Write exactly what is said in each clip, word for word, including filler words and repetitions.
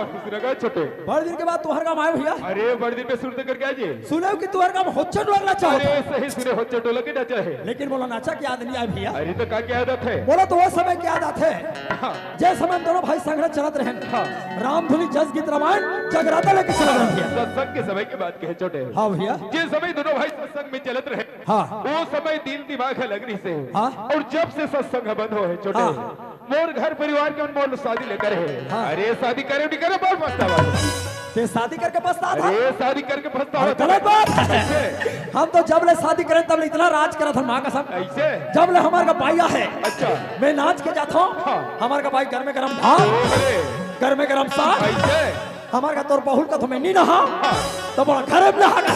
खुश रह गा छोटे। बड़ दिन के बाद तुंहर गांव आए भैया। अरे, बड़ दिन में सुरता करके आए जी। सुनेंव कि तुंहर गांव होच्चा डोलक नाचा होथे। अरे, सही सुने, होच्चा डोलक के नाचा हे। लेकिन मोला नाचा के याद नइ आय भैया। अरे, त का के याद आथे? मोला तो वो समय के याद आथे, हाँ। जे समय हम दोनों भाई संघरा चलत रहेन। हाँ। रामधुनी, जस गीत, रामायण, जगराता लेके चलत रहेन भैया। सत्संग के समय के बात कहे छोटे। हाँ भैया। जे समय दोनों भाई सत्संग में चलत रहेन, हाँ। वो समय दिल दिमाग अलग रहिसे। हाँ। अउ जब से सत्संग बंद होय हे छोटे, हाँ। मोर घर परिवार के मन मोर शादी ल करे हे। हाँ। अरे, शादी करे नइ करे, बड़ पछतावा। तें शादी करके पछतात हस? अरे, शादी करके पछतावा। अरे, गलत बात हे। कैसे? हम तो जब ले शादी करेन तब ले इतना राज करत हन माँ कसम। कैसे? जब ले हमर का बाई आहे, अच्छा। मैं नाच के जाथंव। हाँ। हमर का बाई गरमे गरम भात, अरे। गरमे गरम साग। कैसे? हमर का तोर बहू ल कथंव मैं नइ नहांव, त बोलथे घर में नहा के।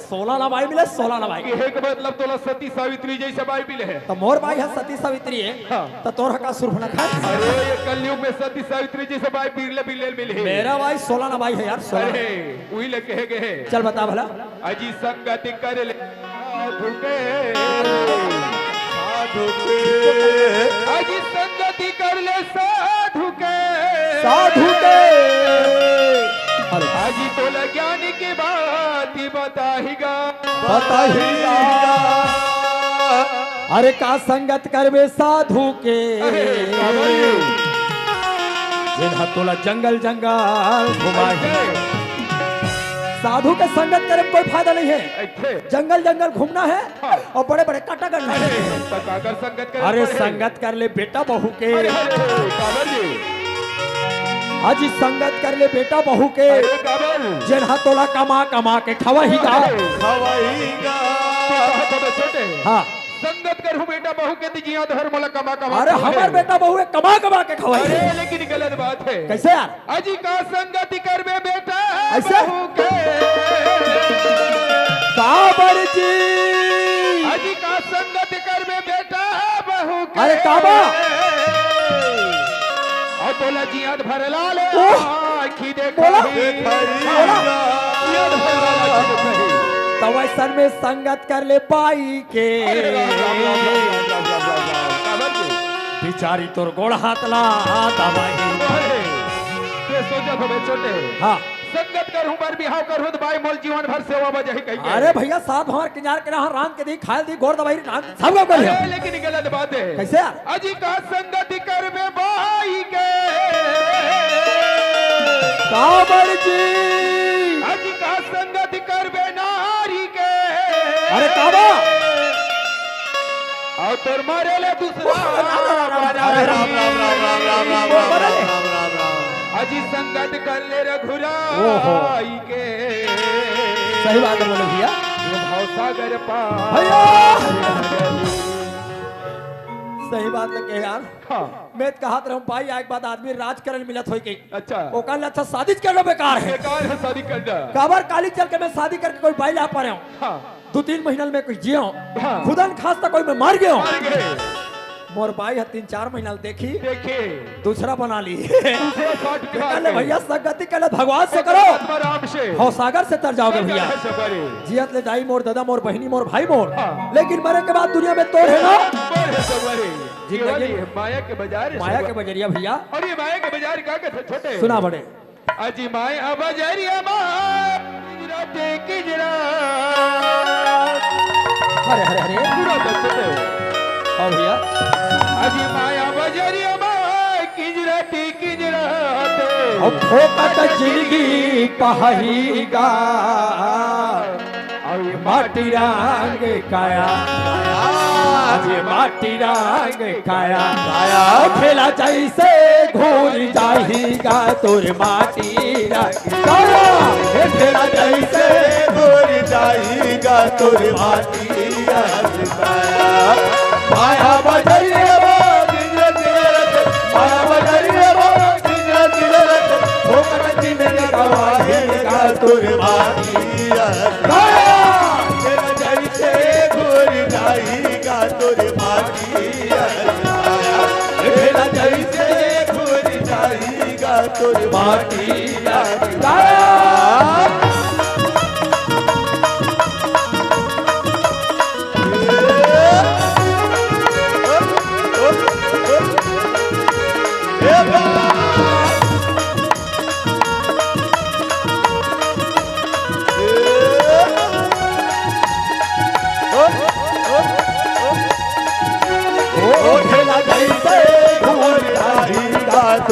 सोलह ना बाई मिले, सोलह ना बाई। कहे के मतलब तोला सती सावित्री जइसे बाई मिले हे। त मोर बाई ह सती सावित्री हे, हाँ। त तोर ह का सुर्पनखा हे? अरे, ये कलयुग में सती सावित्री जइसे बाई बिरले बिरले मिले हे। मोर बाई सोलह ना बाई हे यार, सोलह। अरे, उही ल कहे गे हे। चल बता भला। अजी संगति कर ले साधु के। साधु के। अजी संगति कर ले साधु के। साधु के। अरे। अजी तोला ज्ञान के बात बताही गा। बताही गा। अरे का संगत करबे साधु के। अरे, बाबा जी। जेन ह तोला जंगल जंगल घुमाही। अरे। साधु के संगत करे में कोई फायदा नइ हे। अइसे। जंगल जंगल घूमना हे हाँ। अउ बड़े बड़े कटा करना हे। अरे, त काकर संगत करे अरे पड़े? संगत कर ले बेटा बहू के। अरे, अरे, अरे, काबर जी? अजी संगत कर ले बेटा बहू के। अरे, काबर? जेन ह तोला कमा कमा के खवाही गा। अरे। खवाही गा। तू कहा था छोटे? हाँ। संगत करहूँ बेटा बहू के त जियाद भर मोला कमा कमा अरे, के हमर खवाही। बेटा बहू हे कमा कमा के खवाही। अरे, लेकिन गलत बात हे। कैसे यार? अजी का संगति करबे बेटा अइसे? बहू के। काबर जी? अजी का संगति करबे बेटा बहू के। अरे काबर? अउ तोला जियाद भर लाल ओह! आँखी बोला? देखाही। बोला? जियाद भर लाल आँखी देखाही। त वइसन में संगत कर ले बाई के। अरे राम, राम, राम। काबर जी? बिचारी तोर गोड़ हाथ ला दबाही। अरे, ये सोचत हवे छोटे। हाँ। संगत करहूँ बर बिहाव करहूँ त बाई मोल जीवन भर सेवा बजाही कहिके। अरे भैया, साथ हमार किनार के रहा, रांध के दी, खाए दी, गोड़ दबाही, रांध, सब काम करिहा। अरे, लेकिन ये गलत बात हे। कैसे यार? अजी का संगति करबे बाई के। काबर जी? अजी का संगति करबे नारी के। अरे काबर? अउ तोर मारे ले दूसरा अरे राम, राम, राम, राम, राम, राम, राम, राम, राम, राम, राम। अजी संगत कर ले रघुराई ओहो। के। सही बात हे बोले भैया। ये भवसागर पार। भैया। सही बात हे यार। हाँ। मैं तो कहत रहूं, बाई आए के बाद आदमी राज करे ल मिलत होई के। अच्छा। ओकर ले अच्छा शादी करना बेकार हे। बेकार हे शादी करना। काबर काली चल के मैं शादी करके कोई बाई ला पा रहे हूँ। हाँ। दू तीन महीना में कोई जियो। हाँ। खुदा न खास्ता कोई मैं मर गयो। मर गए। मोर बाई ह तीन चार महीना ले देखी। देखे। दूसरा बना ली। दूसरा साथ बिहार कहले के। भैया संगति कहले भगवान से करो। आत्मा राम से। भवसागर से तर जाओगे भैया। संगत है सबरे। जियत ले दाई मोर, दादा मोर, बहिनी मोर, भाई मोर। हाँ। लेकिन मरे के बाद दुनिया में तोर हे ना। मोर हे सबरे। जिंदगी जीवन ये माया के बाजार हे माया सबरे। के बजरिया भैया। अउ ये माया के बाजार का कहथे छोटे? सुना बड़े। अजी माया बजरिया मा किंजरा ते किंजरा। अरे, अरे, अरे। पूरा बच्चे थे। हाँ भैया। अजी माया बजरिया मा किंजरा ते किंजरा ते। अउ फोकट जिंदगी पहाही गा। अउ ये माटी रंग काया, अउ ये माटी रंग काया, काया। अउ ठेला जइसे घूर जाही गा तोर माटी रंग काया। हे ठेला जइसे घूर जाही गा तोर माटी रंग काया। माया बजरिया मा, माया बजरिया मा, फोकट जिंदगी गवाही गा तोर माटी रंग काया। तेरा जइसे घूर जाही गा तोर माटी रंग काया। तेरा जइसे घूर जाही गा तोर माटी रंग काया।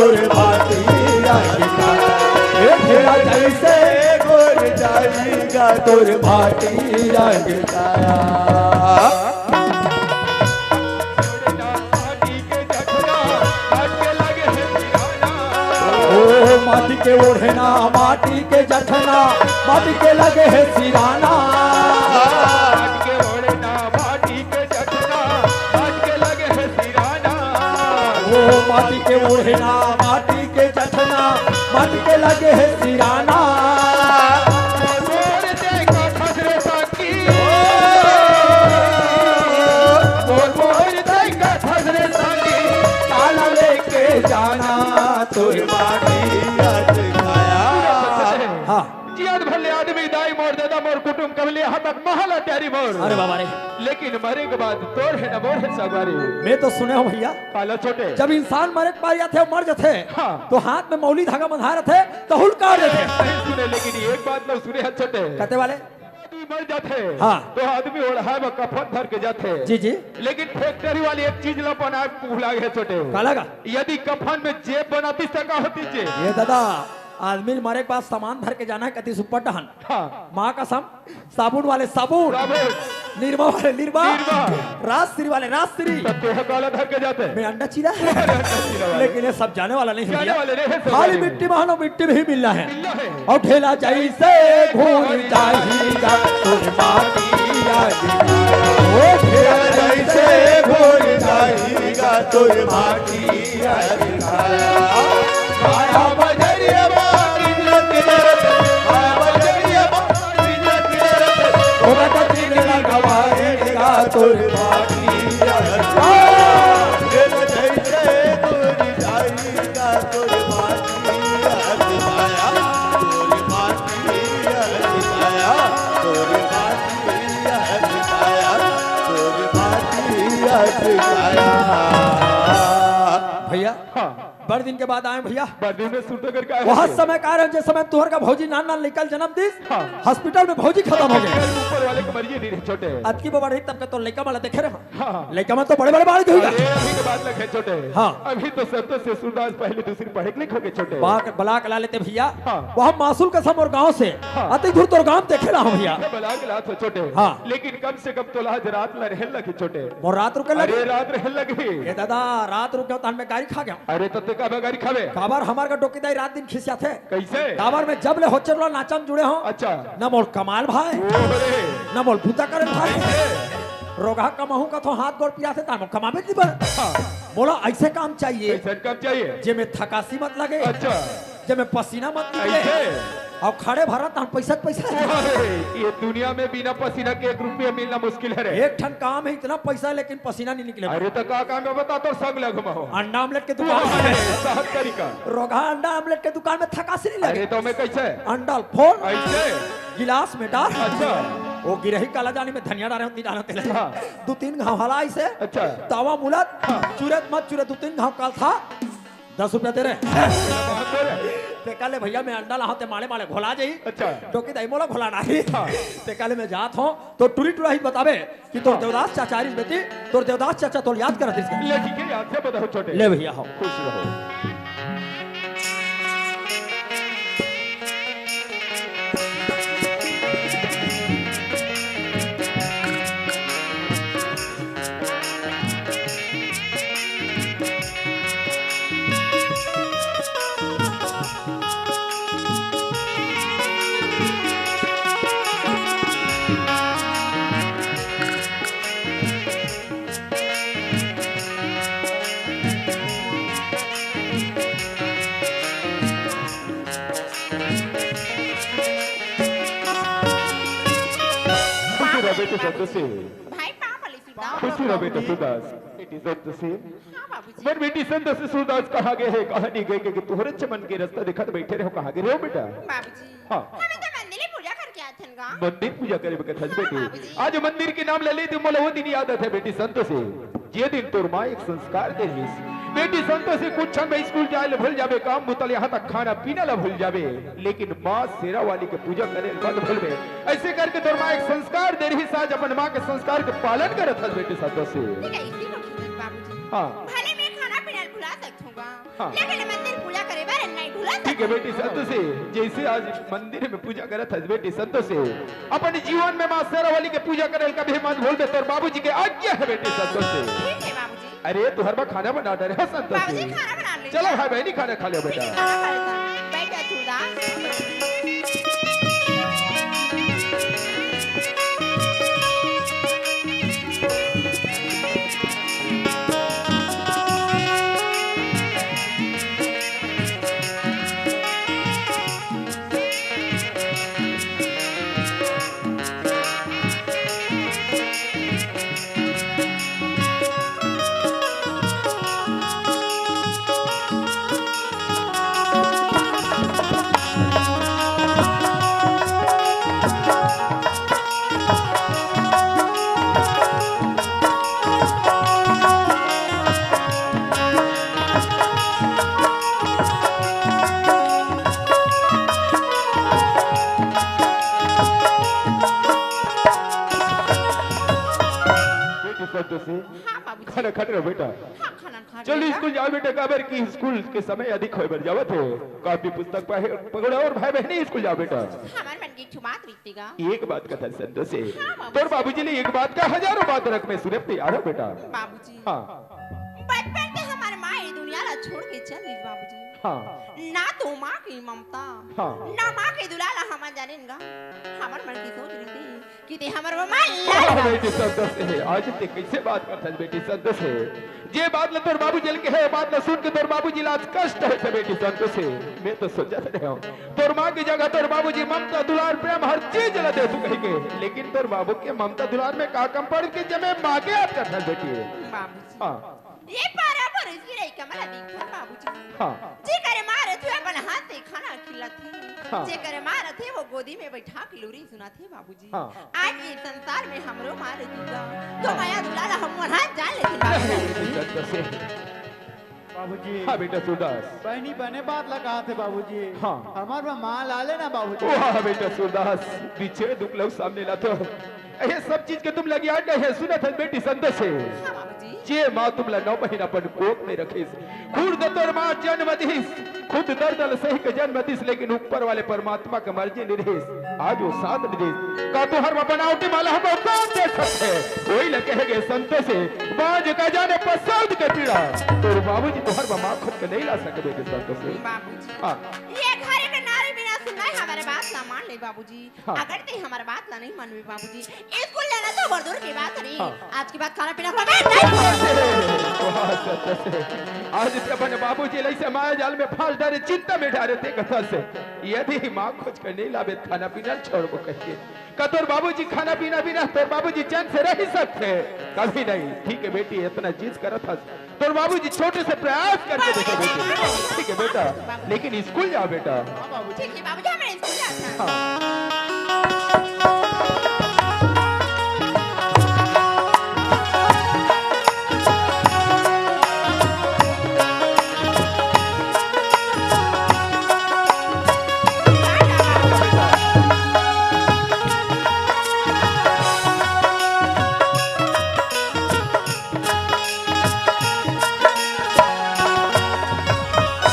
तोर भाटी रंग काया, ए फेरा जैसे गोर जाएगा तोर भाटी रंग काया। ओ माटी के ओढ़ना, माटी के जठना, माटी के लगे हे सिराना। माटी के ओढ़ना, माटी के जठना, माटी के लगे हे सिराना। ओ माटी के ओढ़ना, माटी के जठना, माटी के लगे हे सिराना। मोर देखा खसरे साकी। मोर, मोर देखा खसरे साकी। काला लेके जाना तोर माटी आज खाया। हाँ। जियत भर ले आदमी दाई मोर, ददा मोर, कुटुम कबले, हतक महला त्यारी मोर। अरे बाबा रे। लेकिन मरे के बाद तोर हे न मोर हे सगवारी। मैं तो सुने हूँ भैया, काला छोटे। जब इंसान मरे के पार जाथे, मर जाथे, हाँ। तो हाथ में मौली धागा बंधा रथे, तो हुलकार देथे। नहीं सुने, लेकिन एक बात लो सुने हत छोटे। कते वाले? आदमी मर जाथे, हाँ। तो आदमी ओढ़ाए बर कफन धर के जाथे। जी, जी। लेकिन फैक्ट्री वाले एक चीज ला बनाए भुला गे छोटे। काला का? यदि कफन में जेब बनातिस त का होतिस जी? ये दादा, आदमी मरे के बाद सामान धर के जाना हे कतिस ऊपर डहन। हाँ। माँ कसम, साबुन वाले साबुन, साबुन। निरमा वाले निरमा, निरमा। राजश्री वाले राजश्री। तब तोहे काला धर के जाथे। मैं अंडा चीला। अरे अंडा चीला वाले। लेकिन ये सब जाने वाला नहीं है जाने भैया। वाले नहीं है, सब खाली जाने मिट्टी में हो, मिट्टी में ही मिलना है। मिलना है। और ठेला जैसे घूम जाएगा, तोर माटी आज। ओ ठेला जैसे घूम जाएगा, तोर माटी आज। काया बजरिया बारी नजर, काया बजरिया बारी नजर, ओरा का चिन्ह लगवाएगा तोर बाकी अरसा। दिल जैसे तोर जाएगा तोर बाकी अरसा, तोर बाकी अरसा, तोर बाकी अरसा, तोर बाकी अरसा। भैया, हाँ। बड़ दिन के बाद आए भैया। बड़ दिन में सुरता करके आए वह हैं। समय का रहे, जिस समय तुहर का भौजी नान नान लइका ल जन्म दिस, हाँ। हॉस्पिटल में भौजी खतम हो गे। ऊपर वाले के मर्जी नहीं रहे छोटे। अतकी बड़ा रही तब के तो लइका मन ला देखे रहे। हाँ। लइका मन तो बड़े बड़े बाढ़ गए। अरे, अभी के बात लगे छोटे। हाँ। अभी तो संतोष से सूरदास पहले दूसरी पढ़े के लिख हो गए छोटे। बा-, बला के ला लेते भैया। हाँ। वह मासूल कसम और गांव से हाँ। अति दूर तोर गांव देखे रहा हूँ भैया। ये बला के ला तो छोटे। हाँ। लेकिन कम से कम तो लाज रात ला रहे लगे छोटे। मोर रात रुके लगे। अरे, रात रहे लगे। ये दादा, रात रुके हो, तहन में गारी खा गया। अरे, तो ते काबर गारी खावे? काबर हमार का डोकी दाई रात दिन खिसियाथे। कैसे? काबर में जब ले होचर ला नाचा में जुड़े हो, अच्छा। न मोर कमाल भाई, ओहो रे। न मोर बूता करे भाई। कैसे? रोगहा कमाहूं कथो हाथ गोड़ पिराथे, तार मोर कमाबे नहीं बर। हाँ। मोला ऐसे काम चाहिए, ऐसे काम चाहिए। जे में थकासी मत लगे। अच्छा। जे में पसीना मत निकले। ऐसे? अउ खड़े भरा तहां पैसा के पैसा। अरे, ये दुनिया में बिना पसीना के एक रुपया मिलना मुश्किल है रे। एक ठन काम है, इतना पैसा है, लेकिन पसीना नहीं निकले। अरे, तो का काम है बता, तोर संग ले घुमाओ। अंडा आमलेट के दुकान अरे, है। सहज तरीका। रोगहा अंडा आमलेट के दुकान में थकासी नहीं लगे। अरे, तो मैं कैसे? अंडा फोड़। ऐसे? गिलास में डाल। अच्छा। वो गिरही काला जानी में धनिया डाले होती, डालते ले। हाँ। दो तीन घाव हला ऐसे। अच्छा। तावा मुलत। हाँ। चुरत मत चुरत, दो तीन घाव काल था। दस रुपया दे रहे। तेका ले भैया, मैं अंडा लाहूं, ते माड़े माड़े घोला जाई। अच्छा। डोकी दाई मोला घोला नाही। हाँ। तेका ले मैं जात हूं, तो टुरी टुरा ही बताबे कि तोर हाँ। देवदास चाचा रिस बेटी, तोर देवदास चाचा तोर याद करत रिस। ले ठीक है, याद से बताओ छोटे। ले भैया, हो। खुश रहो। खुशी रह बेटी संतोषी। भाई, पाँव पली सूरदास। खुशी रह बेटी सूरदास। बेटी संतोषी। हाँ, बाबूजी। मोर बेटी संतोषी सूरदास कहाँ गए हे, कहाँ नहीं गए, कि तोहरे चमन के रास्ता देखत बैठे रहे हो, कहाँ गए रहे हो बेटा? बाबूजी। हाँ। हमें तो मंदिर में पूजा करके आए थे ना। मंदिर पूजा करे बखत हस बेटी। बाबूजी। आज मंदिर के नाम ले ले, तो मोला वो दिन याद आथे बेटी संतोषी। जे दिन तोर माँ एक संस्कार दे रहिस। बेटी संतोषी, कुछ क्षण में स्कूल जाए ले भूल जाबे, काम बुता ले, यहाँ तक खाना पीना ला भूल जाबे, लेकिन माँ शेरा वाली के पूजा करे ले मत भूलबे। ऐसे करके तोर माँ एक संस्कार दे रहिस, आज अपन माँ के संस्कार के पालन करत हस बेटी संतोषी। ठीक है, इसी को ठीक है बाबूजी। हाँ। भले मैं खाना पीना भुला सकता हूँ, हाँ। लेकिन मंदिर ठीक है बेटी संतोषी, जैसे आज मंदिर में पूजा करत हस बेटी संतोषी, अपन जीवन में माँ शेरावाली के पूजा करे कभी मत भूलबे। तोर बाबूजी के आज्ञा है बेटी संतोषी। ठीक है बाबूजी। अरे तुहर बा खाना बना डरे है संतोषी। बाबूजी खाना बना ले। चलो भाई बहनी खाना खा लियो बेटा। ठीक है, खाना खा लेता हूँ। बैठ जा तू दास। बेटी संतोषी, हाँ बाबूजी। खाना खा रहे हो बेटा? हाँ, खाना खा चलो रहे हैं। स्कूल जाओ बेटा, काबर की स्कूल के समय अधिक होए बर जावत हे। कॉपी पुस्तक पहे-, पकड़ो और भाई बहनी स्कूल जाओ बेटा। हमारे मन की एक ठो बात रही तेगा। एक बात कथा संतोषी। हाँ, बाबूजी। तोर बाबूजी ले एक बात का हजारों बात रख में सुने तैयार हो बेटा। बाबूजी। हाँ। बचपन के हमारे माँ ये दुनिया ला छोड़ के चल दी बाबूजी। हाँ। ना तो माँ की ममता, हाँ। ना माँ के दुलार ला हमन जानेन गा। हमर मन की सोच रही थी कि ते हमर वो माँ ला वाह, बेटी संतोषी, आज ते कैसे बात करत हस बेटी संतोषी। जे बात ला तोर बाबूजी ल कहे, बात ला सुन के तोर बाबूजी ला आज कष्ट होय थे बेटी संतोषी। मैं तो सोचत रहे हूँ, तोर माँ की जगह तोर बाबूजी ममता, दुलार, प्रेम हर चीज ला देथू कहिके, लेकिन तोर बाबू के ममता दुलार में का कम पड़ के जमे माँ के याद करत हस बेटी। बाबूजी। हाँ। ये पारा पर इसकी रही कमला दीप बाबूजी। हाँ। जी करे मारे तू अपन हाथ से खाना खिलाती। हाँ। जे करे मारे थे वो गोदी में बैठा के लोरी सुनाती बाबूजी। हाँ। आज ये संसार में हमरो मारे दूजा। तो हाँ। माया दुलारा हम मन हाथ जान लेते बाबूजी। बाबूजी। हाँ बेटा सूरदास। बहनी बने बात लगा थे बाबूजी। हाँ। हमार बा माँ ला लेना बाबूजी। वाह बेटा सूरदास, पीछे दुख लो सामने ला तो। ये सब चीज के तुम लगिया नहीं है, सुनत है बेटी संतोषी। हाँ बाबूजी। जे माँ तुमला नौ महीना अपन कोख में रखिस, खुद तोर माँ जन्म दिस, खुद दर्द ल सही के जन्म दिस, लेकिन ऊपर वाले परमात्मा के मर्जी नहीं रहिस, आज वो साथ नहीं दिस। का तुहर में बनावटी माला हम कौन दे सकते? वही ल कहे गए संतोषी, बाज का जाने पसंद के पीड़ा, तोर बाबूजी तुहर में माँ खुद के नहीं ला सके बेटी संतोषी। बाबूजी। हाँ। ये घर के नारी बिना सुनाए हमारे बात ना मान ले बाबूजी। हाँ। अगर ते हमर बात ला नहीं मानबे बाबूजी, स्कूल जाना तो बड़ दूर की बात रही। हाँ। आज के बाद खाना पीना को मैं नहीं खाऊंगा। वाह, सच, सच। आज ते अपन बाबूजी ला ऐसे माया जाल में फांस डारे, चिंता में डारे ते कथा से। यदि माँ खोज कर नहीं लाबे, खाना पीना छोड़बो कहिके। का तोर बाबूजी खाना पीना बिना तोर बाबूजी चैन से रह सकते? कभी नहीं। ठीक है बेटी, इतना जिद करत हस, तोर बाबूजी छोटे से प्रयास करके देखो बेटी। ठीक है बेटा, लेकिन स्कूल जाओ बेटा। ठीक है बाबूजी, मैं स्कूल जाता हूँ। हाँ।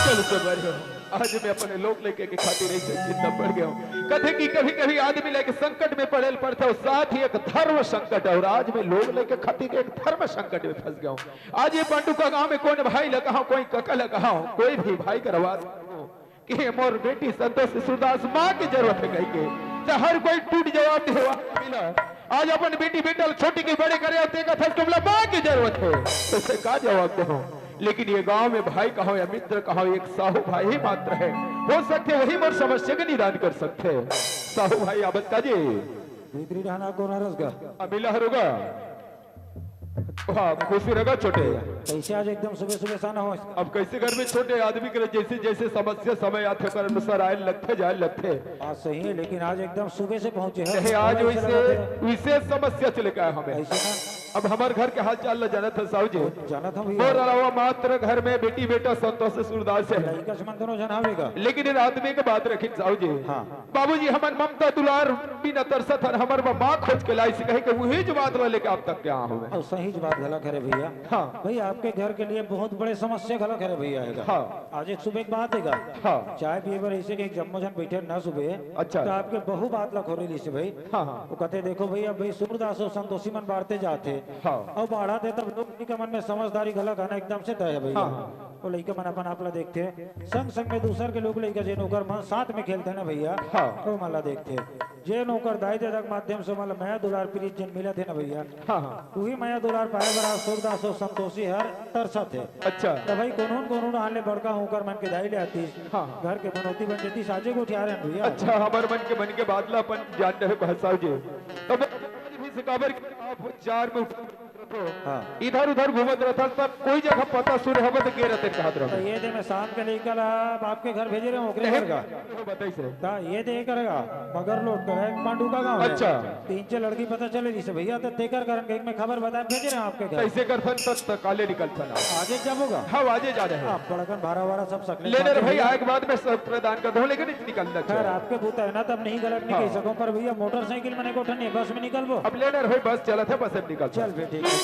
चलो तो बढ़िया। आज मैं अपने लोग लइका के खातिर ऐसे चिंता पड़ गया हूँ। कथे कि कभी-कभी आदमी लइका संकट में पड़े ल पड़थे, और साथ ही एक धर्म संकट, और आज मैं लोग लइका खातिर एक धर्म संकट में फंस गया हूँ। आज ये पांडु का गांव में कोन भाई ल कहां, कोई कका ल कहां, कोई भी भाई कर आवाज कि मोर बेटी संतोष सूरदास माँ की जरूरत है कहिके, त हर कोई टूट जवाब देवा मिला। आज अपन बेटी बेटा ल छोटी के बड़े करे, ते कथस तुमला माँ की जरूरत है, तो से का जवाब देहूं? लेकिन ये गांव में भाई कहो या मित्र कहो, एक साहू भाई ही मात्र है, हो सकथे वही मोर समस्या के निदान कर सकथे। साहू भाई आवत का जी? भीतरी रहना कोन हरस गा? अमिला हरोगा। हाँ, खुशी रह गा छोटे। कैसे आज एकदम सुबह सुबह सा ना हो? अब कैसे घर में छोटे आदमी के लिए जैसे जैसे समस्या समय आथे, ओकर अनुसार आए लगथे, जाए लगथे। बात सही है, लेकिन आज एकदम सुबह से पहुंचे हैं। नहीं, आज सुबह से वैसे लगा थे। विशेष समस्या चले का हमें। ऐसे ना? अब हमर घर के हाल चाल ल जानत हस साहू जी। जानत हंव भैया। मोर अलावा मात्र घर में बेटी बेटा संतोष सूरदास हे। लइका मन दोनों झन हवे गा। लेकिन एन आदमी के बात रखिन साहू जी। हाँ। बाबूजी, हमन ममता दुलार बिना तरसत हन, हमर बर माँ खोज के लाइस कहिके उहीच बात ल लेके आप तक के आए हंव। अउ सहीच बात घलक हरे भैया। हाँ। भैया, आपके घर के लिए बहुत बड़े समस्या घलक हरे भैया, हे गा। हाँ। आज एक सुबह के बात हे गा। हाँ। चाय पिए बर अइसे के एक जम्मो झन बइठे न सुबह। अच्छा। त आपके बहू बात ल खोरे लिस भाई। हाँ, हाँ। वो कहते, "देखो भैया, भाई सूरदास अउ संतोषी मन बाढ़ते जात हे।" हाँ। अउ बाढ़त हे तब लोग के मन में समझदारी घलक आना एकदम से तय हे भैया। हाँ, हाँ। वो लइका मन अपन आप ला देखथे, संग संग में दूसर के लोग लइका जेन ओकर मन साथ में खेलथे ना भैया, हाँ। वो मन ला देखथे। जेन ओकर दाई ददा के माध्यम से ओमन ला मया दुलार प्रीत जेन मिलत हे ना भैया, हाँ, हाँ। उही मया दुलार पाए बर आज सूरदास अउ संतोषी हर तरसत हे। अच्छा। त भाई कोनो न कोनो डहन ले बड़का ओकर मन के दाई ले आतिस। हाँ, हाँ। घर के मनौती बन जतिस, आजे गोठियारे हन भैया। अच्छा, हमर मन के मन के बात ला अपन जान रहे भाई साहू जी। तब भी सिकाबर के आप चार में उठा हाँ। इधर उधर घूमत रहथस, त कोई जगह पता सुने हवे त गे रहते कहत त रहबे। ये दे मैं शाम के लइका ला बाप के घर भेजे रहेंव, ओकरे घर गा। बताइस हे। त ये दे कर गा, मगर लोग करे, एक मांडू का गाँव हे। अच्छा। तीन चार लड़की पता चले रहिस भैया, त तेकर कारण कहिके मैं खबर बताए भेजे रहेंव आपके घर। कइसे करथन त, त काले निकलथन आप? आजे जाबो गा? हाँ, आजे जा रहे हैं। आप बड़कन भारा वारा सब सकले ले ना रे भाई, आए के बाद में सब प्रदान कर दो, लेकिन निकलना खैर, चाहिए। आपके बूता हे ना, तब नहीं गलत नहीं हाँ। कहि सकंव, पर भैया मोटरसाइकिल में नहीं गोठन नहीं, बस में निकलबो। अब ले ना रे भाई, बस चलत हे, बस में निकल। चल बे, ठीक हे, चल।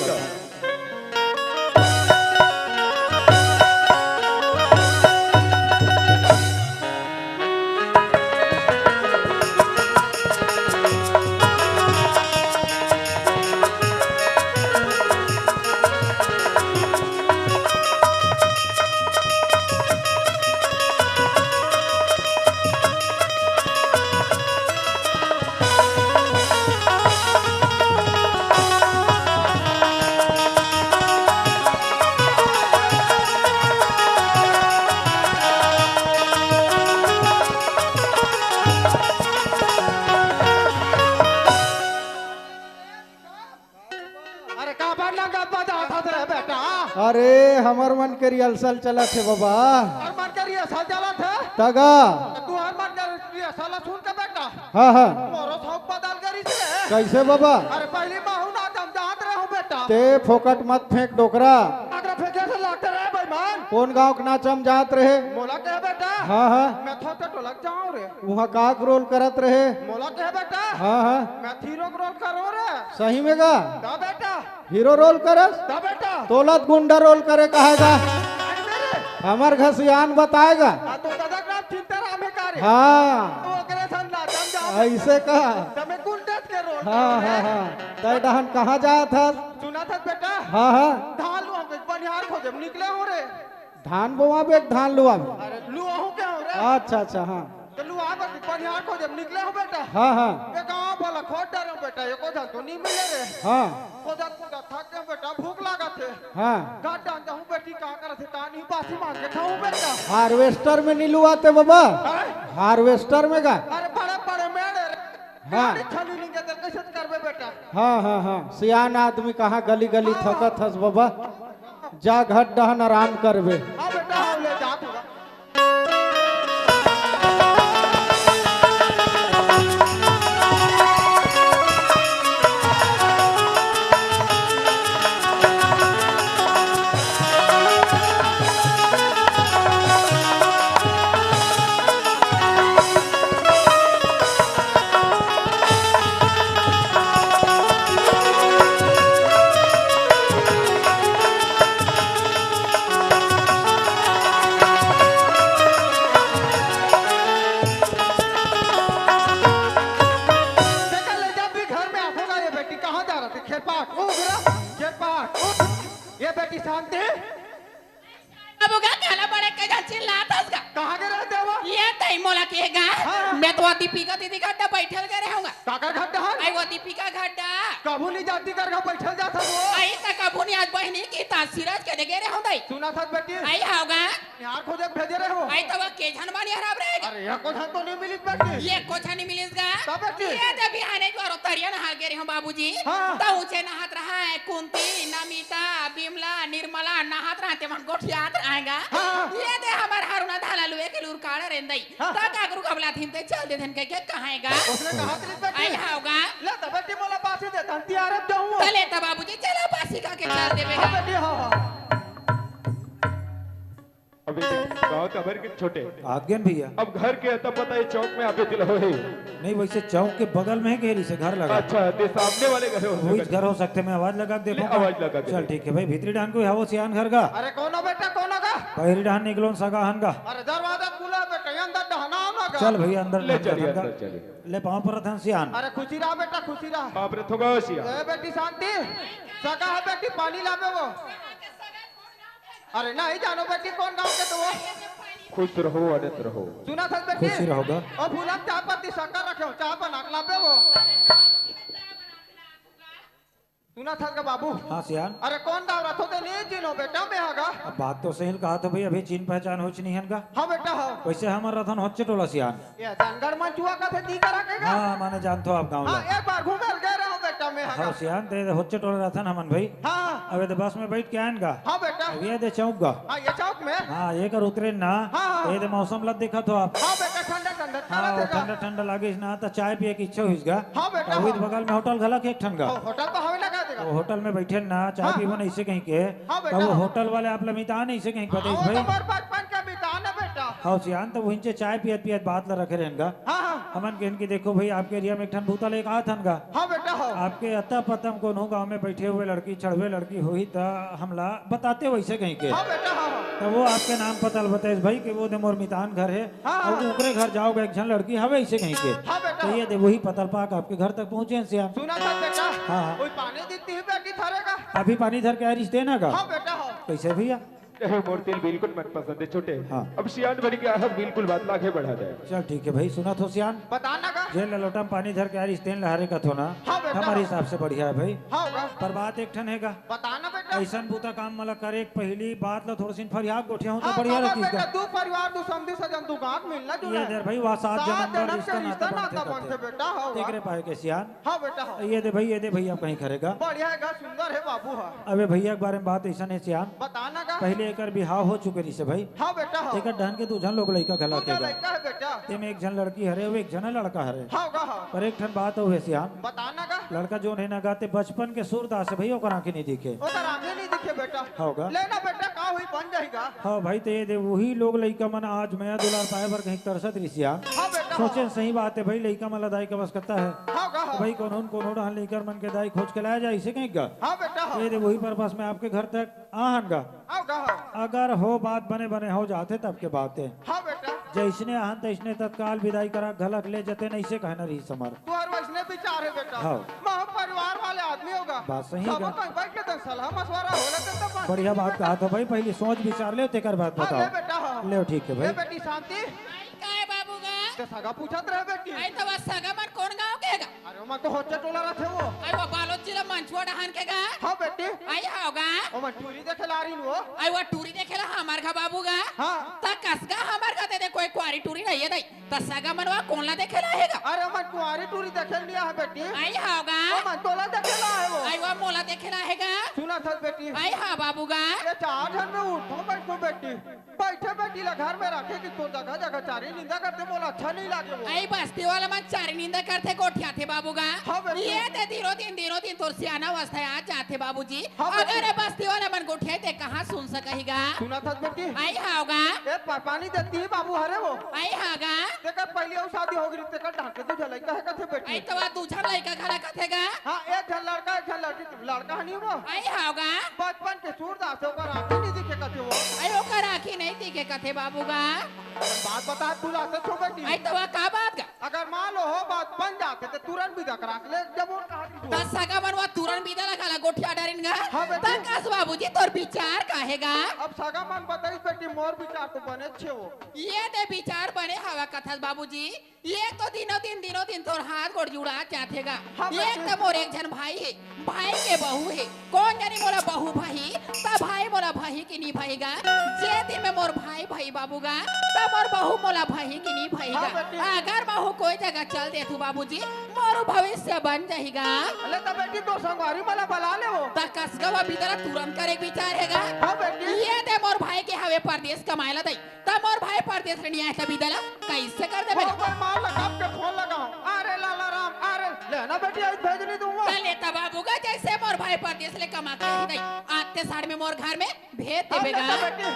अरे काबर नंगा बजात हस रे बेटा? अरे हमर मन के rehearsal चलत हे बबा। हमर मन के rehearsal चलत हे? त गा। त तुंहर मन के rehearsal सुन के बेटा। हाँ, हाँ। मोरो शौक बदल गे रिहिस रे। कइसे बबा? अरे पहिली महूँ नाचम जात रहेंव बेटा। ते फोकट मत फेंक डोकरा। अगर फेंके से लागत रहे बेईमान। कोन गाँव के नाचम जात रहे? मोला कहे बेटा। हाँ, हाँ। मैं थोते टोला के जांव रे। उहाँ का के role करत रहे? मोला कहे बेटा। हाँ, हाँ। मैं hero के role करों रे। सही में गा? त बेटा। Hero role करस? त बेटा। तोला त गुंडा role करे कहे गा। अरे रे। हमर घर सियान बताए गा। आ, तोर ददा के नाम चिंताराम हे का रे? हाँ। त ओकरे संग नाचम जांव। अइसे का? त मैं गुंडा के role हाँ, करों रे। हाँ, हाँ। तैं डहन कहाँ जात हस? सुनत हस बेटा? हाँ, हाँ। धान लुवाहूँ के बनिहार खोजे म निकले हों रे। धान बोवाबे के धान लुवाबे? अरे लुवाहूँ के हों रे। अच्छा, अच्छा, हाँ। त लुवाबे के बनिहार खोजे म निकले हों बेटा। हाँ, हाँ। ए गाँव वाला खोज डरेंव बेटा, एको झन तो नहीं मिले रे। हाँ। खोजत खोजत थक गेंव बेटा, भूख लागत हे। हाँ। घर डहन जाहूँ बेटी, का करत हे, का नहीं, बासी मांग के खाहूँ बेटा। Harvester में नहीं लुवाते बबा? हैं? Harvester में का? अरे बड़े बड़े मेड़ हे रे। हाँ। गाड़ी छानी नहीं के त कइसे करबे बेटा? हाँ, हाँ, हाँ। सियान आदमी कहाँ गली गली थकत हस बबा। जा घर डहन आराम करबे। हाँ बेटा, हाँ, ले जात हँव। देखा ले, जब भी घर में आबो गा, ये बेटी कहाँ जा रहा थे? खेरपाट, उठ रे, खेरपाट, उठ। ये बेटी शांति। अब गा काला बड़े के जा चिल्लात हस गा। कहाँ गे रहे थे वो? ये तई मोला के गा। हाँ। मैं तो वो दीपिका दीदी घर त बइठे गे रहेंव गा। काकर घर डहन? अई वो दीपिका घर डहन। कभू नहीं जाती कर घर बइठे जात हस वो। अई त कभू नहीं, आज बहिनी के त सिराज के दे गे रहेंव दई। सुनत हस बेटी। अई हव गा। बनिहार खोजे भेजे रहेंव। अई त वो के झन बनिहार अब रे। अरे, एको झन तो नहीं मिलिस बेटी। एको झन नहीं मिलिस गा। त बेटी। ये दे बिहाने जो तरिया नहाय गे रहेंव बाबूजी। हाँ। त उचे नहात रहय कुंती, नमिता, बिमला, निर्मला नहात रहय, ते मन गोठियात रहय गा। हाँ। ये दे हमर हरुना धान लुए के लुरकाड़ा रेंदई। हाँ। त काकरू गबला थिन ते चल देथन कहिके कहय गा। ओसने कहा करिस बेटी। अई हव गा। ले त बेटी मोला बासी दे, तहन तियारत जाहूँ। त ले त बाबूजी चला चल देबे हाँ गा। बेटी, हाँ, हाँ। अभी गाँव त भर के छोटे। आज्ञन भैया। अब घर के अता पता ये चौक में आबे तिल होही। नहीं, वैसे चौक के बगल में है, घेरी से घर लगा। अच्छा, ते सामने वाले घर हो वही सकत। घर हो सकथे, मैं आवाज लगा के ले, देखूं। आवाज लगा के चल, देख। ठीक है भाई, भीतरी डहन कोई हवो सियान घर का? अरे, कौन हो बेटा, कौन हो गा? पहिरी डहन निकलोन सगा हन गा। अरे, दरवाजा खुला बेटा, ये अंदर डहना हो ना गा। चल भैया, अंदर ले डहन चलिए, घर का। अंदर चलिए। ले, पाँव परत हन सियान। अरे, खुशी रहा बेटा, खुशी रहा। बाप रे, थोगा हो सियान। ए बेटी शांति, सगा है बेटी, पानी लाबे वो। अरे नहीं जानो बेटी, कौन गांव के तो वो। खुश रहो, आनंद रहो। सुना था बेटी? खुशी रहो गा। ओ फूलन, चाय पत्ती शक्कर रखे हो, चाय बना के लाबे वो। सुना था का बाबू? हाँ सियान। अरे कौन गांव रथो ते नहीं चिन्हो बेटा, मैं हा गा। अब बात तो सही कहा तो भाई, अभी चिन्ह पहचान होच नहीं हन गा। हाँ बेटा, हाँ। वैसे हमर रथन होचे टोला सियान। ये धनगढ़ मंचुआ का थे दी करा के गा? हाँ, माने जानथो आप गाँव हाँ, ला। एक बार घूमे ल गए रहो बेटा, मैं हा गा। हाँ सियान, ते होचे टोला रथन हमन भाई। हाँ। अब ये दे बस में बैठ के आयन गा। हाँ बेटा। अब ये दे चौक गा। हाँ, ये चौक में। हाँ, ये कर उतरे ना। हाँ, हाँ। ये दे मौसम ला देखत हो आप। हाँ बेटा, ठंडा ठंडा हाँ, चला वो देगा। ठंडा ठंडा लागिस ना, त चाय पिए के इच्छा होइस गा। हाँ बेटा, त वही हाँ। बगल में होटल घला के एक ठन गा। हो-, होटल तो हवे लगा देगा। वो होटल में बैठे ना, चाय हाँ, पीबो हाँ। नहीं से कहीं के। हाँ त बेटा, वो हाँ। होटल वाले आप ला मितान नहीं से कहीं हाँ, बताइस वो भाई। तो मोर बचपन के मितान है बेटा। हाँ सियान, त वहीं से चाय पियत पियत बात ला रखे रहन गा। हाँ, हाँ। हमन कहन कि देखो भाई, आपके एरिया में एक ठन भूता लेके आत हन गा। हाँ बेटा, हाँ। आपके अता पता म कोनो गाँव में बैठे हुए लड़की, छड़वे लड़की होही त हमला बताते वैसे कहीं के। हाँ बेटा, हाँ, हाँ। त वो आपके नाम पता ल बताइस भाई कि वो दे मोर मितान घर है। हाँ, और हाँ। ओकरे घर जाओगा, एक झन लड़की हवे ऐसे कहीं के। हाँ बेटा। त ये दे वही पता ल पाके आपके घर तक पहुँचे हैं सियान। सुना था बेटा। हाँ, हाँ। कोई पानी देती है बेटी थारे का? अभी पानी धर के आ रही ना का? हाँ बेटा, हाँ। कैसे भैया? ए, मोर तिल बिल्कुल मनपसंद है छोटे। हाँ। अब सियान बन गया है, बिल्कुल बात ला आगे बढ़ा दे। चल ठीक है भाई, सुना थो सियान। बता ना का? जे ललोटा में पानी धर के आ रही तेन लहरे का थो ना। हाँ बेटा। हमारे हिसाब से बढ़िया है भाई। हाँ होगा। पर बात एक ठन है का? बता ना बेटा। ऐसन बूता काम मला करे के पहली बात ला थोड़ा सिन फरियाद गोठिया हो तो हाँ, बढ़िया बाबा रहती बेटा, इसका। दू परिवार, दू समधी सजन, दू गांठ मिलना जुलना ये है। देर भाई, वह सात सात जन्म का जन्म के रिश्ता रिश्ता नाता नाता बनथे बनथे कथे। बेटा, हाँ, तेकरे हाँ। पाए के सियान। हाँ बेटा, हाँ। ये दे भाई, ये दे भैया कहीं खरेगा। बढ़िया है गा, सुंदर है बाबू, हाँ। अबे भैया के बारे में बात ऐसा नहीं सियान। बता ना गा। पहले एकर बिहाव हो चुके रहिसे भाई। हाँ बेटा, हाँ। एकर डहन के दू झन लोग लइका घला दू झन के गा। लइका है बेटा। तेमे एक झन लड़की हरे, वो एक झन लड़का हरे। हाँ गा, हाँ। पर एक ठन बात हो सियान। बता ना गा। लड़का जोन है ना गा, ते बचपन के सूरदास है भाई, ओकर आंखें नहीं दिखे। ओकर आंखें नहीं दिखे बेटा। हाँ गा। ले ना बेटा, का हुई, बन जाएगा। हाँ भाई, ते ये दे वही लोग लइका मन आज मया दुलार पाए बर कहीं तरसत रहिसे यार। हाँ बेटा, सोचे हाँ। सही बात है भाई, लइका मन ला दाई के आवश्यकता है। हाँ गा, तो हाँ। भाई कोनो न कोनो डहन लइकर मन के दाई खोज के लाया जाए इसे कहीं गा। हाँ बेटा, हाँ। ये दे वही पर्पस में आपके घर तक आहन गा। हाँ गा, हाँ। अगर हो बात बने बने हो जाथे तब के बात है। हाँ बेटा। जैसने आहन तैसने तत्काल विदाई करा घलक ले जते नहीं से कहना रही समर। तुहर वैसने विचार है बेटा। हाँ। महू परिवार वाले आदमी होगा। बात सही सब है। कहीं बैठ के तन सलाह मशवरा हो लेते तब बात बढ़िया बात कहा तो भाई, पहली सोच विचार ले तेकर बाद हाँ, बताओ। ले बेटा, हाँ। ले ठीक है भाई। ले बेटी शांति। आई काय बाबू गा? ते सगा पूछत रहे बेटी। आई तो बस सगा मन कौन गाँव के गा? अरे ओमन तो होचे टोला रथे वो। आई वो बालोद जिला मंचुआ डहान के गा? हाँ बेटी। आई हाव गा? ओमन टूरी देखे ला रही वो। आई वो टूरी देखे ला हमार गा बाबू गा? हाँ। त कस गा हमार गा ते दे कोई कुआरी टूरी नहीं है दाई। त सगा मन वा कोन ला देखे ला हे गा? अरे ओमन कुआरी टूरी देखे लिया है बेटी। आई हाव गा? ओमन तोला देखे ला है वो। आई वा मोला देखे ला हे गा? सुना था बेटी। आई हाँ बाबू गा? ये चार झन में उठो बैठो बेटी। बैठे बेटी ला घर में रखे कि तोर जगह जगह चारी निंदा करते, मोला अच्छा नहीं लागे वो। आई बस्ती वाला मन चारी निंदा करथे, गोठियाथे बाबू गा। हाँ बेटी। ये ते दिनों दिन, दिनों दिन तोर सियाना अवस्था आ जाथे बाबूजी। हाँ बेटी। अगर ये बस्ती वाला मन गोठियाथे कहाँ सुन सकही गा? सुना था बेटी। आई हाव गा। ए पा-, पानी देती ही बाबू हरे वो। आई हाँ गा। तेकर पहली अउ शादी हो गई, तेकर ढांके दू झन लइका है कथे बेटी। आई तो वा दू झन लइका घला कथे गा। हाँ, एक झन लड़का, एक झन लड़की, लड़का हनी वो। आई हाव गा। बचपन के सूरदास ओकर आँखी नहीं दिखे कथे वो। आई ओकर आँखी नहीं दिखे कथे बाबू गा। बात बता, तू लाते छो बेटी। आई तो वा का बात गा? अगर मान लो हो बात बन जाथे त तुरंत बिदा करा के ले जब वो कहा कि त सगा मन वा तुरंत बिदा ला घला गोठिया डरिन गा। हाँ बेटी। त कस बाबूजी तोर विचार का हे गा? अब सगा मन बताइस बेटी, मोर विचार तो बने छे वो। ये दे विचार बने हवा कथस बाबूजी। ये तो दिनों दिन, दिनों दिन तोर हाथ गोड़ जुड़ा जाथे गा। हाँ, ये बेटी। तो मोर एक झन भाई हे, भाई के बहू हे। कौन जानी मोला बहू भाई, त भाई मोला भाई कि नहीं भाई गा। जे दिन में मोर भाई भाई बाबू गा, त मोर बहू मोला भाई कि नहीं भाई हाँ, गा। बेटी। अगर बहू कोई जगह चल देथू बाबूजी, मोर भविष्य बन जाही गा। अले त बेटी तो संगवारी मला बला ले वो। त कस गा वा बिदा ला तुरंत करे के विचार हे गा। हाँ, बेटी। ये दे मोर भाई के हवे परदेस कमाए ला दई। त मोर भाई परदेस ले नहीं आए त बिदा ला कैसे कर देबे? मोर भाई मार लगा के फोन लगाओ। अरे लाला राम, अरे ले ना बेटी, आज भेज नहीं दूंगा। त ले त बाबू गा, जैसे मोर भाई परदेस ले कमा के रही गई। आते साढ़ में मोर घर में भेज देबे गा। बेटी,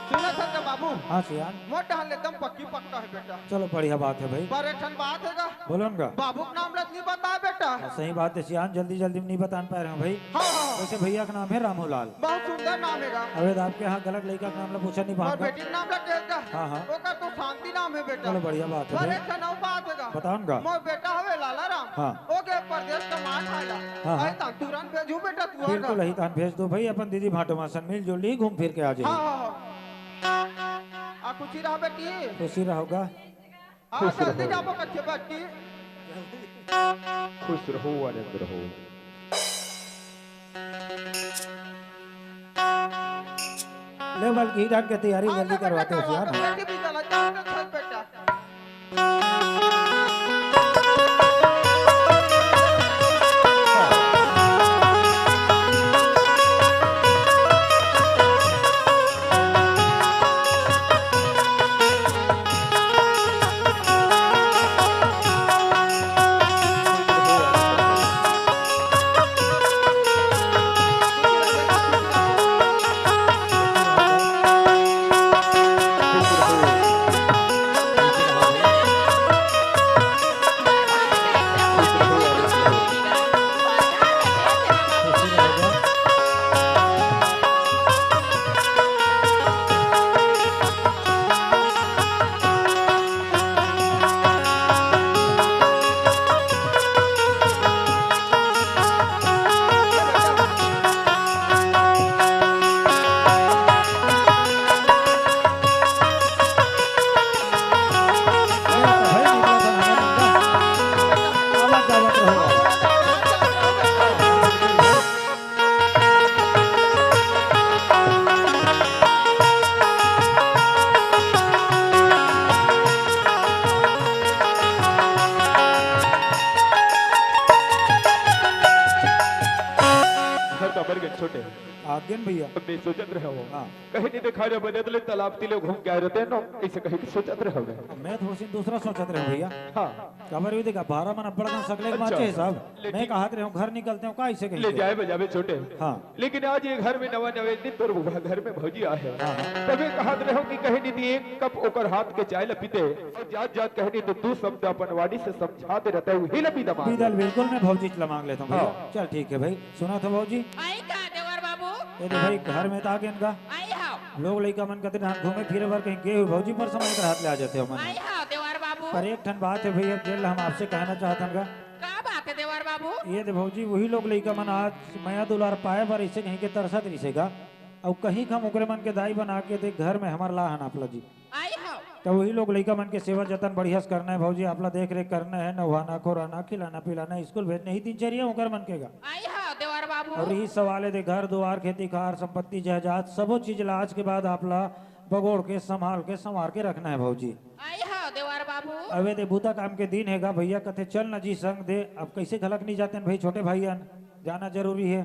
सुना था बाबू। हाँ सियान। मोर डहन ले एकदम पक्की पक्का है बेटा। चलो बढ़िया बात है भाई। पर एक ठन बात है गा। बोलन गा। बाबू के नाम ला नहीं बता बेटा। हाँ, सही बात है सियान, जल्दी जल्दी में नहीं बतान पाए रहे हैं भाई। हाँ, हाँ। वैसे भैया का नाम है रामूलाल। बहुत सुंदर नाम है गा। अबे तो आपके यहाँ गलत लड़का का नाम ला पूछा नहीं और पाऊंगा। बेटी के नाम ला कह गा। हाँ, हाँ। ओकर तो शांति नाम है बेटा। चलो बढ़िया बात है पर भाई। एक ठन अउ बात है गा। बताओ ना। मोर बेटा हवे लाला राम। हाँ। ओके परदेस कमाए खाए ला। हाँ, हाँ। अरे तन तुरंत भेजू बेटा तू बिल्कुल, आगा। यही तन भेज दो भाई, अपन दीदी भांटो मासन मिलजुल ली, घूम फिर के आ जाइए। हाँ, हाँ, हाँ। आ खुशी रहो बेटी। खुशी रहोगा। हाँ, खुश जल्दी रहो। जाबो कच्चे बेटी। खुश रहो, आनंद रहो। ले बल्कि ईरान के तैयारी हाँ, जल्दी ले बेटा, करवाते हो करवा यार। दो, बेटी भी चला, जाओ तो छत बेटा। घर का बरगद छोटे। आज्ञन भैया। मैं सोचत रहे हो। हाँ। कहीं नहीं दिखा रहे, बने तो ले तालाब तिले घूम के आए रहते हैं ना, ऐसे कहीं की सोचत रहे हो। मैं थोड़ी सी दूसरा सोचत रहे भैया। हाँ। काबर भी देखा, भारा मन अब्बड़ कन सकले के अच्छा। बाचे हे साहब। लेकिन मैं कहत रहे हूँ, घर निकलते हो का ऐसे कहीं ले के? जाए बजावे छोटे। हाँ। लेकिन आज ये घर में नवा नवे दिन तोर बुआ घर में भौजी आ है। हाँ, हाँ। तबे कहत रहे हो कि कहीं नहीं एक कप ओकर हाथ के चाय ल पीते और जात जात कहीं नहीं तो तू शब्द अपन वाणी से समझा दे रहता है, वही ल पीदा मांग। पीदल बिल्कुल मैं भौजी ला मांग लेता हूँ भैया। हाँ। चल ठीक है भाई, सुना था भौजी। आई का देवर बाबू? ये तो भाई घर में तो आ गए इनका। आई हाव। लोग लइका मन कते ढांक घूमे फिरे बर कहीं गए हुए भौजी पर समय कर हाथ ले आ जाते हो मन। आई हाव देवर बाबू। पर एक ठन बात है भैया, जेल हम आपसे कहना चाहत हन गा। का बात है देवर बाबू? ये दे भौजी, वही लोग लइका मन आज मया दुलार पाए बर इसे कहीं के तरसत रहिसे गा। अउ कहीं हम ओकरे मन के दाई बना के दे घर में हमार ला हन आपला जी। आई हाव। त वही लोग लइका मन के सेवा जतन बढ़िया से करना है भौजी, आपला देख रेख करना है, नहवाना, खोराना, खिलाना, पिलाना, स्कूल भेजना ही दिनचर्या ओकर मन के गा। आई हाव देवर बाबू। अउ यही सवाल है दे घर दुआर, खेती खार, संपत्ति जायदाद, सबो चीज ला आज के बाद आपला बगोड़ के, संभाल के, संवार के रखना है भौजी। आई हाव देवर बाबू। अबे दे बूता काम के दिन है गा भैया, कथे चल ना जी संग दे, अब कैसे घलक नहीं जाते हैं भाई छोटे भाई अन। जाना जरूरी है।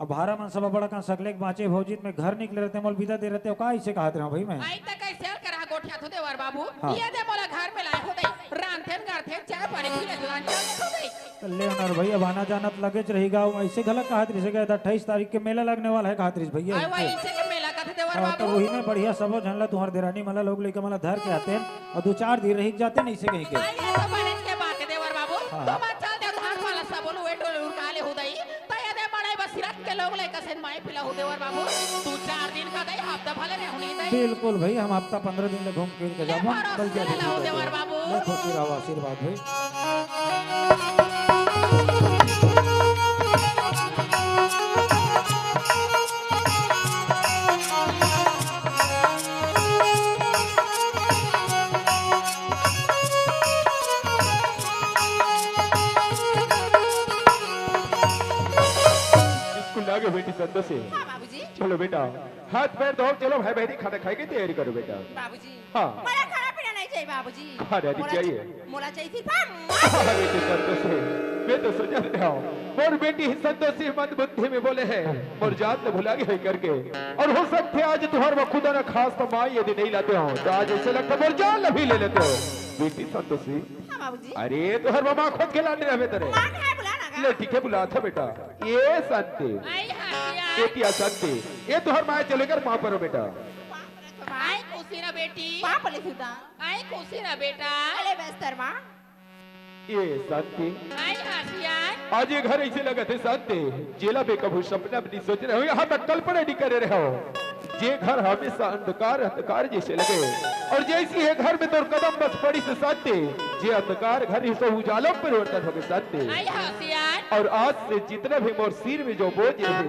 अब भारा मन सब बड़ा कन सकले के बाँचे भौजी, मैं घर निकले रहते, मोल विदा दे रहते हो, का इसे कहत रहे हो भाई मैं? आई त कैसे करा गोठिया थो देवर बाबू? हाँ। ये दे मोला घर में लाए हो दे, रांधेन गढ़थेन, चाय पानी पी ले, दुरान चल दे हो दे। त ले अनर भाई, अब आना जाना त लगे च रही गा, ऐसे घलक कहत रहिसे गा, अट्ठाईस तारीख के मेला लगने वाला है कहत रहिसे भैया, आई वही इनसे। इनसे के मेला कथे देवर हाँ, बाबू। त वही में बढ़िया सबो झन ला, तुम्हार देरानी मला लोग लइका मला धर के आते हैं, अउ दू चार दिन रहिक जाते नहीं से कहीं के। आई, ये तो बनेच के बात है देवर बाबू। हाँ, तुम हाँ। चल देव धान वाला सबो लो, एटो उरका ले हुदई। त ये दे मड़ई बस सिरत के लोग लइका से माई पिला हो देवर बाबू। दू चार दिन का दई, हफ्ता भले रहो नहीं दई। बिल्कुल भाई, हम हफ्ता पंद्रह दिन ले घूम फिर के ले जाबो। भरोसे कल ले जाबो लाओ देवर बाबू। ले खुशी रहो, आशीर्वाद भाई। स्कूल आ गए बेटी संतोषी। हाँ बाबूजी। चलो बेटा, हाथ पैर धो, चलो भाई बहनी खाना खाए के तैयारी करो बेटा। बाबूजी, हाँ। मोला खाना पीना नहीं चाहिए बाबूजी। खाना नहीं मोला चाहिए? चा-, मोला चाहिए सिर्फ हम। अरे बेटी संतोषी, मैं तो सोचत रहा हूँ, मोर बेटी ही संतोषी मंद बुद्धि में बोले है, मोर जात ल भुला गई है करके। और हो सकते आज तुहर व खुदा ना खास तो माँ यदि नहीं लाते हो, तो आज ऐसे लगता मोर जान ल भी ले लेते हो। बेटी संतोषी। हाँ बाबूजी। अरे तुहर माँ खुद के लाने रहबे तरे। माँ है बुला ना। ले ठीक है, बुलात हे बेटा। ए शांति। आई हाँ सियान। ए पिया शांति। ए तुँहर माँ चले कर माँ परो बेटा। आई खुशी ना बेटी। पाँव परे सूरदास। आई खुशी ना बेटा। अरे बस्तर माँ। ए शांति। आई हाँ सियान। आज ये घर अइसे लगत हे शांति, जेला मैं कभू सपना में नइ सोचे रहेंव, यहाँ तक कल्पना नइ करे रहेंव। जे घर हमेशा अंधकार, अंधकार जइसे लगे, अउ जइसे ये घर में तोर कदम बस पड़िस शांति, जे अंधकार घर हे सो उजाला में परिवर्तन होगे शांति। आई हाँ सियान। अउ आज से जितना भी मोर सिर में जो बोझ रहे,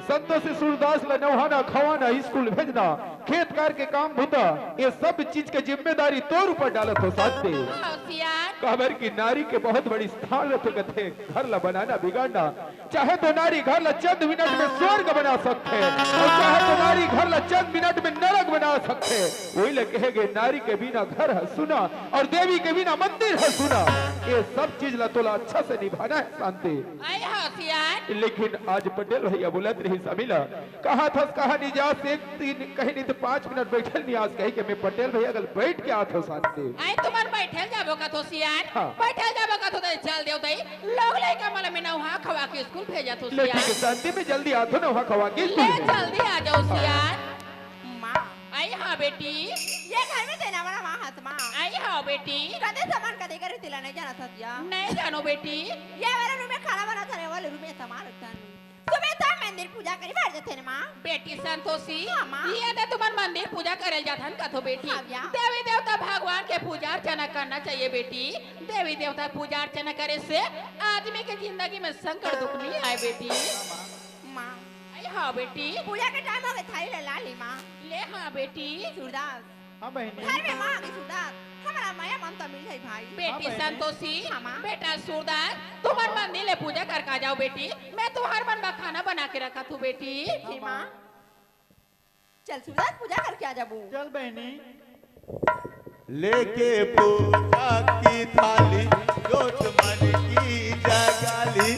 संतोषी सूरदास ला नहाना, खवाना, स्कूल भेजना, खेत खार के काम बूता, ये सब चीज के जिम्मेदारी तोर ऊपर डालत हों शांति। हाँ सियान। काबर कि नारी के बहुत बड़ी स्थान रथे कथे, घर ला बनाना बिगाड़ना। चाहे तो नारी घर ला चंद मिनट में स्वर्ग बना सकथे, अउ चाहे तो नारी घर ला चंद मिनट में नरक बना सकथे। वही ले कहे गे, नारी के बिना घर ह सूना, अउ देवी के बिना मंदिर ह सूना। ये सब चीज ला तोला अच्छा से निभाना हे शांति। आई हाँ सियान। लेकिन आज पटेल भैया बोलत रहिस अभी ला, कहाथस कहाँ नइ जास, एक दिन कहीं नइ तो पाँच मिनट बइठे ल नइ आस, कहे के मैं पटेल भैया करा बइठ के आत हों शांति। आई तुमन बइठे ल जाबो कथो सियान? हाँ। बइठे ल जाबो कथो त चल देव तई, लोग लइका मन ला मैं नहवा खवा के स्कूल भेजत हों ले सियान। ठीक हे शांति, मैं जल्दी आत हों नहवा खवा के ले स्कूल भेज। जल्दी आ जाव सियान। माँ। आई हाँ बेटी। ये घर में तेना वाला माँ हस माँ। आई हाँ बेटी। कते समान कते करे तेला नइ जानत हस या? नइ जानों बेटी। ये वाला रूम में खाना बनाथन, ये वाला रूम में समान रखथन। सुबह तो मंदिर पूजा करे बर जाथन माँ। बेटी संतोषी, हाँ, माँ। ये तो तुमन मंदिर पूजा करे ल जाथन कथो बेटी। हाँ, या। देवी देवता भगवान के पूजा अर्चना करना चाहिए बेटी। देवी देवता पूजा अर्चना करे से आदमी के जिंदगी में संकट दुख नइ आए बेटी। माँ। आई हाँ बेटी। पूजा के टाइम होगे, थाली ला ला ली माँ। ले हाँ बेटी। सूरदास। हाँ बहिनी। घर में माँ आगे सूरदास, हमला मया ममता मिल जाही भाई। बेटी हाँ बहिनी। संतोषी, हाँ माँ। बेटा सूरदास, तुमन मंदिर ले पूजा करके आ जाव बेटी। मैं तुँहर मन बर खाना बना के रखत हों बेटी। ठीक हे माँ। चल सूरदास, पूजा करके आ जाबो। चल बहिनी। लेके पूजा की थाली, जोत मन की जगाली,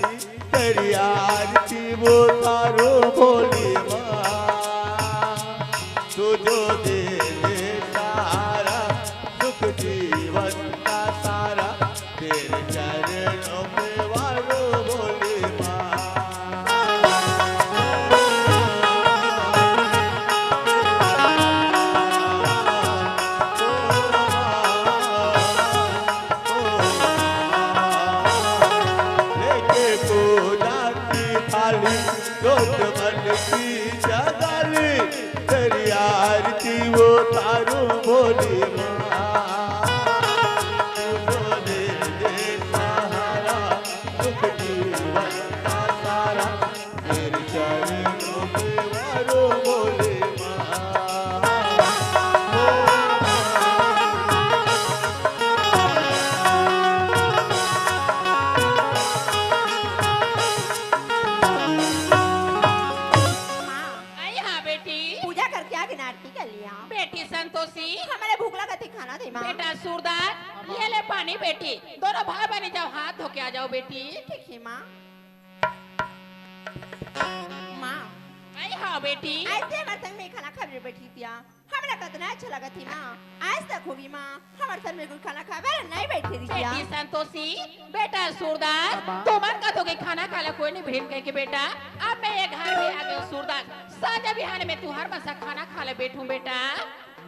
तेरी आरती उतारूँ भोली माँ। तू जो दे दे सहारा, सुख जीवन का सारा, तेरे चरणों में वारूँ भोली माँ। लेके पूजा की थाली, जोत मन की जगाली, तेरी आरती उतारूँ भोली माँ। तू दे दे सहारा, सुख जीवन का सारा, तेरे चरणों में वारूँ भोली माँ। माँ। आई हाँ बेटी। पूजा करके आके आरती कर लिया। बेटी संतोषी। हमला भूख लगत हे, खाना दे माँ। बेटा सूरदास, ये ले पानी बेटी, दोनों भाई बहिनी जाव हाथ धो के आ जाव बेटी। ठीक हे माँ। माँ। आई हाँ बेटी। अइसे हमर संग में खाना खाबे बइठिस या। हमला कतना अच्छा लगत हे माँ, आज तक होगे माँ, हमर संग में कोई खाना खाबे नइ बइठे रिहिस या। बेटी संतोषी, बेटा सूरदास, हाँ, माँ। तुमन कथो के खाना खाए ला कोई नइ बइठे कहिके बेटा, अब मैं ये घर में आ गेंव सूरदास, संझा बिहान मैं तुँहर मन संग खाना खाए ला बइठहूँ बेटा।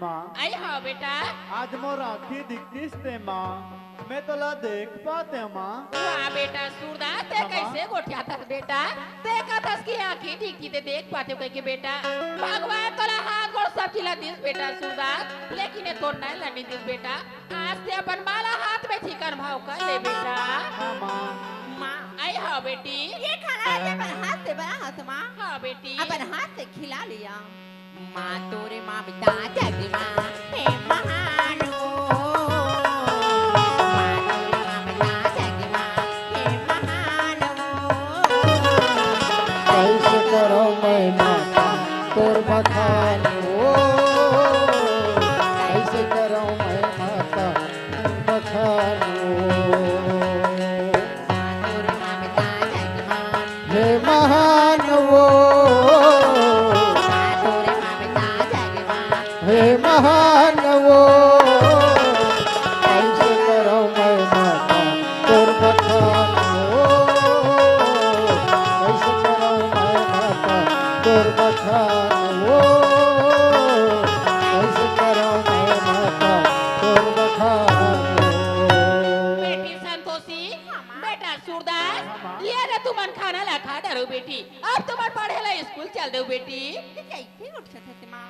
माँ। आई हाँ बेटा। आज मोर आँखी दिखतिस ते माँ, मैं तोला देख पातेंव माँ। वाह बेटा सूरदास, ते हाँ, माँ। कइसे गोठियाथस बेटा? ते कथस कि आँखी दिखतिस ते देख पातेंव कहिके बेटा। भगवान तोला हाथ गोड़ सब चीज ला दिस बेटा सूरदास, लेकिन ये तोर नैन ला नइ दिस बेटा। आज ते अपन माँ ला हाथ में चिकन भाव कर ले बेटा। हाँ, माँ। माँ। आई हाँ बेटी। ये खाना आज अपन हाथ से बनाहस माँ। हाँ बेटी। अपन हाथ से खिला लिया। माँ तोरे ममता जग माँ हे महान वो। माँ तोरे ममता जग माँ हे महान वो। कइसे करँव मैं माता तोर बखान वो। कइसे करँव मैं माता तोर बखान वो। हे महान वो, हे महान वो, कइसे करँव मैं माता तोर बखान वो। तोर बखान हो, कैसे करौं मैं माता तोर बखान हो। बेटी संतोषी, हाँ, माँ। बेटा सूरदास, हाँ, माँ। ये रे तुमन खाना ला खा डरो बेटी, अब तुमन पढ़े ला स्कूल चल देव बेटी। ये कैसे उठ सकत हे, माँ?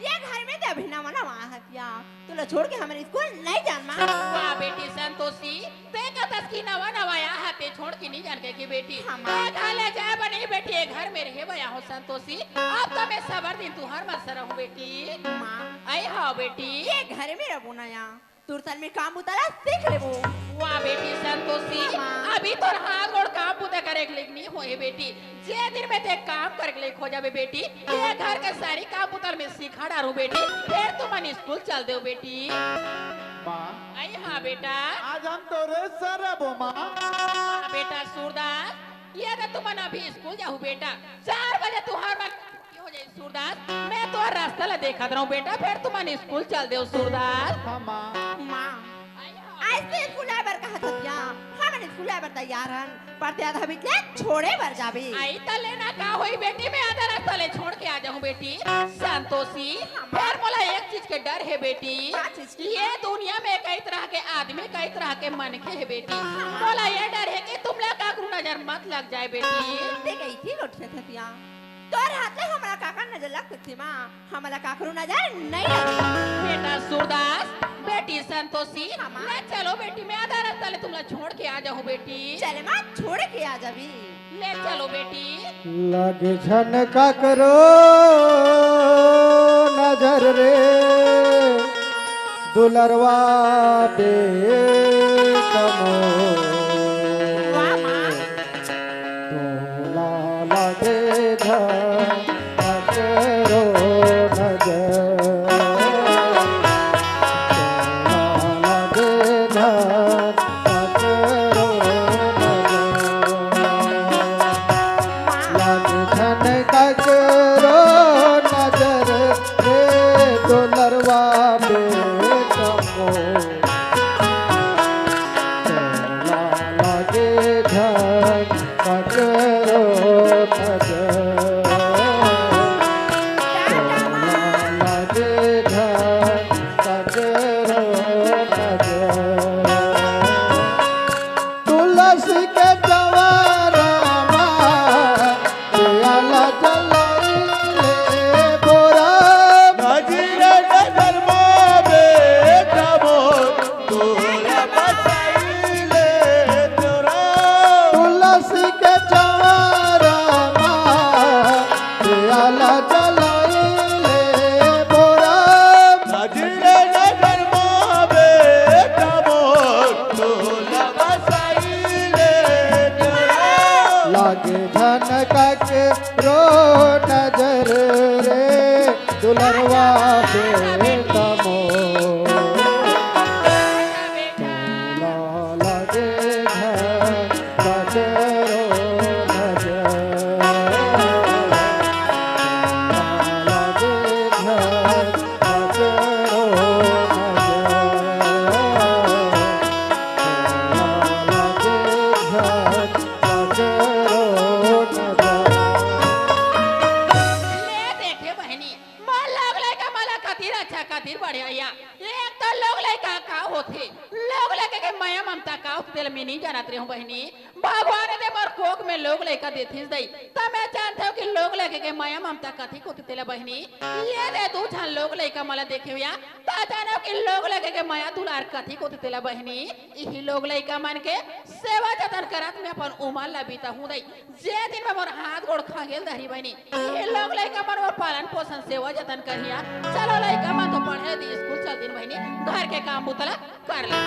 ये घर में तो अभी नवा नवा आहत या, तोला छोड़ के हमन स्कूल नहीं जान, माँ। वाह बेटी संतोषी, ते कथस कि नवा नवा आहत, ते छोड़ के नहीं जान के, के बेटी। हाँ, माँ। ए घर ले जाए बर नहीं बेटी, ए घर में रहे बर आहों संतोषी। अब तो मैं सबर दिन तुहर मन से रहूं बेटी। माँ। आई हाँ बेटी। ये घर में रहबो ना या, तोर संग में काम बुता ला सीख लेबो। वाह बेटी संतोषी, हाँ, माँ। अभी तोर हाथ गोड़ काम बुता करे के लेक नहीं होए बेटी। जे दिन में ते काम करे के लेक हो जाबे बेटी, ये घर के सारी काम बुता ल मैं सिखा डारूं बेटी, फिर तुमन स्कूल चल देव बेटी। माँ। आई हाँ बेटा। आज हम तोरे सर रहबो माँ। हाँ बेटा सूरदास, ये तो तुमन अभी स्कूल जाहू बेटा, चार बजे तुहर मन छुट्टी हो जाई सूरदास। मैं तोर रास्ता ला देखत रहूं बेटा, फिर तुमन स्कूल चल देव सूरदास। हाँ माँ। माँ, आई हाँ। आज तो स्कूल आए बर कहत हस या, हमन स्कूल आए बर तैयार हन। पर ते आधा बीच ले छोड़े बर जाबे। आई त ले ना का होई बेटी, मैं आधा रास्ता ले छोड़ के आ जाहूं बेटी। संतोषी, हाँ, माँ। फिर मोला एक चीज के डर हे बेटी। का चीज के? ये दुनिया में कई तरह के आदमी, कई तरह के मनखे हे बेटी। हाँ, माँ। मोला ये डर हे कि तुमला काकरू नजर मत लग जाए बेटी। ते कैसे उठ सकत या? तोर हाथ ले हमला काकर नजर लग सकथे माँ? हमला काकरो नजर नहीं लगे। बेटा सूरदास, बेटी संतोषी, हाँ, माँ। ले चलो बेटी, मैं आधा रास्ता ले तुमला छोड़ के आ जाहूं बेटी। चले माँ, छोड़ के आ जाबे। ले चलो बेटी। लगे झन काकरो नजर रे, दुलरवा बेटा मोर। वाह, माँ। तोला लगे झन काकरो नजर, तोला लगे झन काकरो नजर, लगे झन काकरो नजर रे दुलरवा बेटा मोर। तोला लगे झन काकरो नजर। तोला लगे झन काकरो नजर। तुलसी के चंवरा मा, दिया ला जलाई ले बोरा। नजर नजर मा बेटा मोर, तोला बचाई ले तोरा। तुलसी के चंवरा मा, दिया ला जलाई ले बोरा। नजर नजर मा बेटा मोर, तोला बचाई ले तोरा। लागे झन काकरो नजर रे, दुलरवा बेटा मोर। तोला लगे झन काकरो नजर। तोला लगे झन काकरो नजर। तोला लगे झन काकरो नजर। ले देखे बहिनी, मोर लोग लइका मन ला कतिर अच्छा, कतिर बढ़िया या। एक तो लोग लइका का होथे, लोग लइका के मया ममता का होथे, तेला मैं नहीं जानत रहे हूँ बहिनी। भगवान दे मोर कोख में लोग लइका देथिस दई, त मैं जानत हूँ कि लोग लइका के मया ममता कथी होथे तेला बहिनी। ये दे दू झन लोग लइका मन ला देखे हुआ, त जानव कि लोग लइका के मया दुलार कथी होथे तेला बहिनी। इही लोग लइका मन के सेवा जतन करत मैं अपन उमर ला बिताहूँ दई। जे दिन में मोर हाथ गोड़ खंगेल दहरी बहिनी, इही लोग लइका मन मोर पालन पोषण सेवा जतन करिया। चलो लइका मन तो पढ़े दी, स्कूल चल दिन बहिनी, घर के काम बुता ला कर ले।